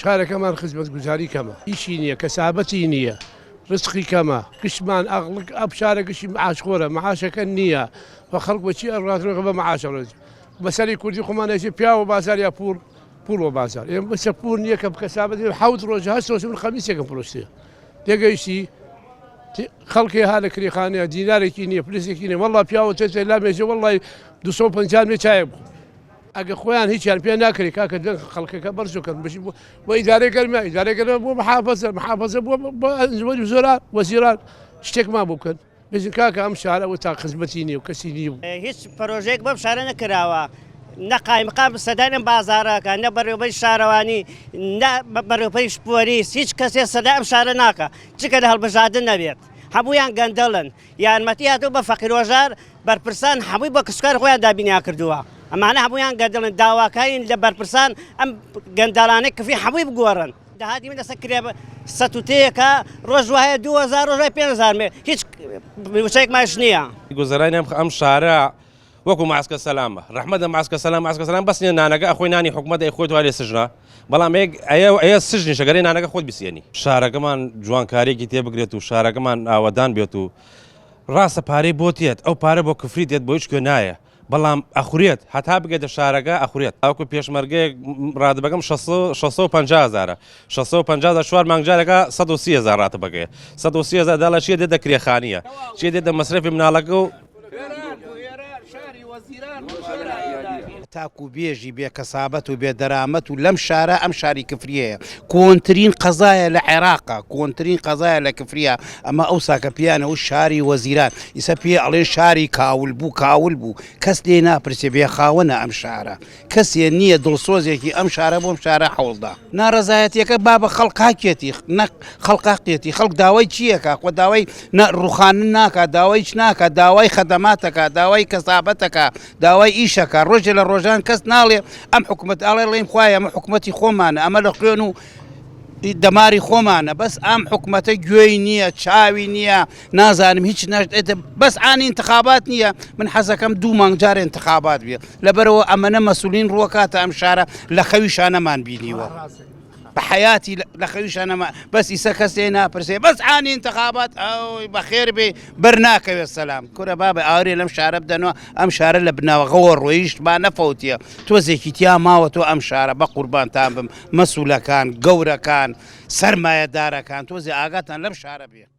شارەکەمان خزمەتگوزاری کەمە، هیچی نییە، کەسابەتی نییە، ڕزقی کەمە، گشتمان ئەغڵک ئەم شارە گشتی معاشخۆرە، معاشەکە نییە و خەڵک بە چی ئەڕوات ڕۆژە بە معاش ئەڕۆت. بەسەری کوردی خۆمان ئەچێ پیاو بە بازار یا پووڵ پووڵ بە بازار. ئێمە بەسە پووڵ نییە کە کەسابەت حەوت ڕۆژە هەشت ڕۆژە من قەمیسێکم فرۆشتیە. تێگەیشتی؟ خەڵکێ ها لە کرێخانەیە دینارێکی نییە فلسێکی نییە وەڵڵا پیاوە چێتە لا مێژە وەڵڵای 250 مێ چایەک بخۆ. ئەگە خۆیان هیچیان پێ ناکرێ کاکە دەنگ خەڵکەکە بەرز بکەن بژی بۆ ئیدارەی گەرمیان ئیدارەی گەرمیان بۆ محافەزە محافەزە بۆ بۆ ئەنجومەنی وزەرا وەزیران شتێکمان بۆ بکەن بێژن کاکە ئەم شارە ئەوە تا خزمەتی نییە و کەسی نییە و. هیچ پرۆژەیەک بەم شارە نەکراوە نە قایمقام سەردانی ئەم بازاڕە ئەکا نە بەڕێوەبەری شارەوانی نە بەڕێوەبەری پۆلیس هیچ کەسێ سەردانی ئەم شارە ناکا جگە لە هەڵبژاردن نەبێت هەموویان گەندەڵن یارمەتی هاتووە بە فەقیرۆژار بەرپرسان هەمووی بە کەسوکاری خۆیان دابینیان کردووە ئەمانە هەموویان گەندەڵن داواکارین لە بەرپرسان ئەم گەندەڵانەی کفری هەمووی بگۆڕن. داهاتی من لەسەر کرێ سەت و تێیەکە ڕۆژ وایە 2000 ڕۆژ وایە 5000 مێ هیچ وشەیەکمانش نییە. گوزەرانی ئەم ئەم شارە وەکو ماسکە سەلامە ڕەحمەت لە ماسکە سەلام ماسکە سەلام بەس نیە نانەکە ئەخۆی نانی حکومەت ئەیخۆیت وا لێ سژنە بەڵام ئەیە ئەیە ئەیە سژنیشە گەرێ نانەکە خۆت بسێنی. شارەکەمان جوانکاریەکی تێ بگرێت و شارەکەمان ئاوەدان بێت و ڕاستە پارەی بۆ تێت ئەو پارە بۆ کفری دێت بۆ هیچ کوێ نایە بەڵام ئەخورێت هەتا بگێتە شارەکە ئەخورێت تاوەکو پێشمەرگەیەک ڕاتبەکەم 650 هەزارە 650 هەزار چوار مانگ جارێکە 130 هەزار ڕاتبەکەیە 130 هەزار داڵە چیە دێتە کرێخانیە چیە دێتە مەسرەفی مناڵەکە و تاکو بێژی بێ کەسابەت و بێ دەرامەت و لەم شارە ئەم شاری کفریەیە کۆنترین قەزایە لە عێراقا کۆنترین قەزایە لە کفریە ئەمە ئەو ساکە پیانە و شاری وەزیران ئیسە پێ ئەڵێن شاری کاول بوو کاول بوو کەس لێ ناپرسێ بێ خاوەنە ئەم شارە کەسێ نییە دڵسۆزێکی ئەم شارە بۆم شارە حەوڵدا ناڕەزایەتیەکە بابە خەڵک هاکێتی نە خەڵک هەقیەتی خەڵک داوای چیەکە خۆ داوای نە ڕوخانن ناکا داوای هیچ ناکا داوای خەدەماتەکە داوای کەسابەتەکە داوای ئیشەکە ڕۆژێ لە ڕۆژان کەس ناڵێ ئەم حکوومەت ئاڵێ ڵێن خوایە ئەمە حکوومەتی خۆمانە ئەمە لە خوێن و دەماری خۆمانە بەس ئەم حکوومەتە گوێی نییە چاوی نییە نازانم هیچ ناشێتە بەس ئانی انتخابات نییە من حەزەکەم دوو مانگ جار انتخابات بێ لەبەرەوە ئەمەنە مەسولین ڕوەکاتە ئەم شارە لە خەوی شانەمان بینیوە. بە حەیاتی لە خەویشا نەما بەس ئیسە کەس لێ ناپرسێ بەس عانی انتخابات ئەوی بەخێر بێ بەر ناکەوێت سەلام کورە بابە ئاورێ لەم شارە بدەنەوە ئەم شارە لە بناوەغەوە ڕۆیشت با نەفەوتیە تۆزێکی تیا ماوە تۆ ئەم شارە بە قوربانتان بم مەسولەکان گەورەکان سەرمایەدارەکان تۆزێ ئاگاتان لەم شارە بێ.